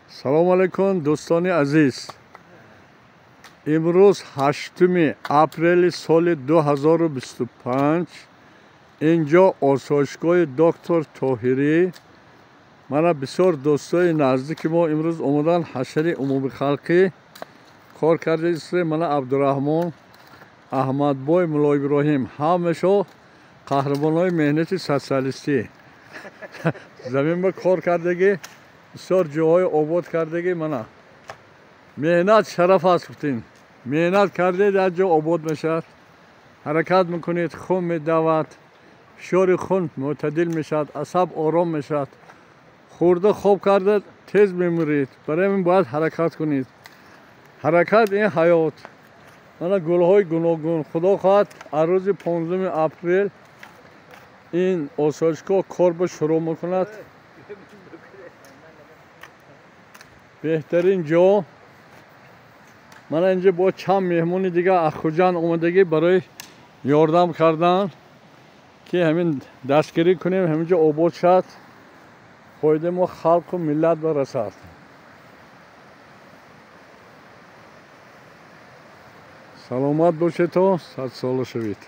Салом алейкум, дӯстони азиз. Имрӯз 8 апрели соли 2025 инҷо осоишгоҳи доктор Тоҳирӣ. Мана бисёр дӯстои наздики мо имрӯз омадан ҳашари умумихалқӣ кор карда. Мана Абдураҳмон, Аҳмадбой, Мулло Иброҳим, ҳамашо қаҳрамонҳои меҳнати социалистӣ. Замин ба кор кардагӣ, бисёр ҷоҳои обод кардагӣ. Мана меҳнат шараф аст, гуфтем. Меҳнат кардед, як ҷо обод мешавад. Ҳаракат мекунед, хун медавад, фишори хун мӯътадил мешавад, асаб ором мешавад. Хӯрда хоб карда тез мемиред. Барои ҳамин бояд ҳаракат кунед. Ҳаракат ин ҳаёт. Мана гулҳои гуногун. Худо хоҳад, аз рӯзи 15 апрел ин осоишгоҳ кор ба шурӯъ мекунад. Беҳтарин ҷо. Мана инҷо бо чанд меҳмони дигар аз Хуҷанд омадагӣ барои ёрдам кардан, ки ҳамин дастгирӣ кунем, ҳаминҷо обод шавад, фоидаи мо халқу миллат барасад. Саломат бошед, то садсола шавед.